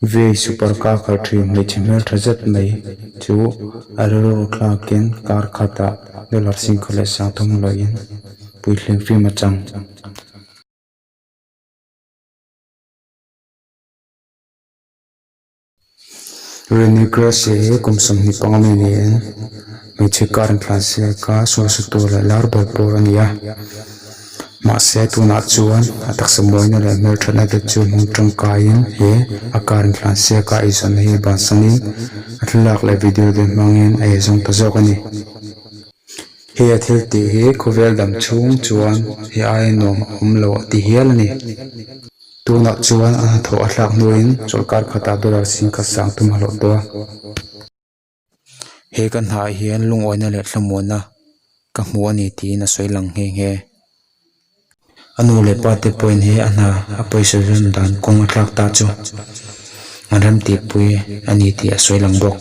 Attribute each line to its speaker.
Speaker 1: Vei super car khalh thin hmeichhe hmeltha zet mai chu a rilru thlakin kar khatah dollar singkhat leh sangthum lawhin puitling film a chang. Rene Gracie hi kum 25 mi niin hmeichhe car intlan siaka sualsutu leh lar ber pawl a ni a. Mahse tunah chuan a taksa mawina leh hmelthatna te chu hmang tangkaiin he a car intlan siaka eizawnna hi bansanin a thlalak leh video te hmangin a eizawng ta zawk a ni. He a thil tih hi khawvel dam chhung chuan he aia nuam a awm lo a ti hial a ni. Tunah chuan a hnathawh a thlak hnuin chawlhkar khatah dollar singkhat sang tum a hlawh tawh a. He ka hnaah hian lungawina leh thlamuanna ka hmu a ni tiin a sawi lang nghe nghe. A nu leh pa te pawhin he a hna a pawisa zawn dan kawng a thlak ta chu an remtihpui a ni tih a sawi lang bawk.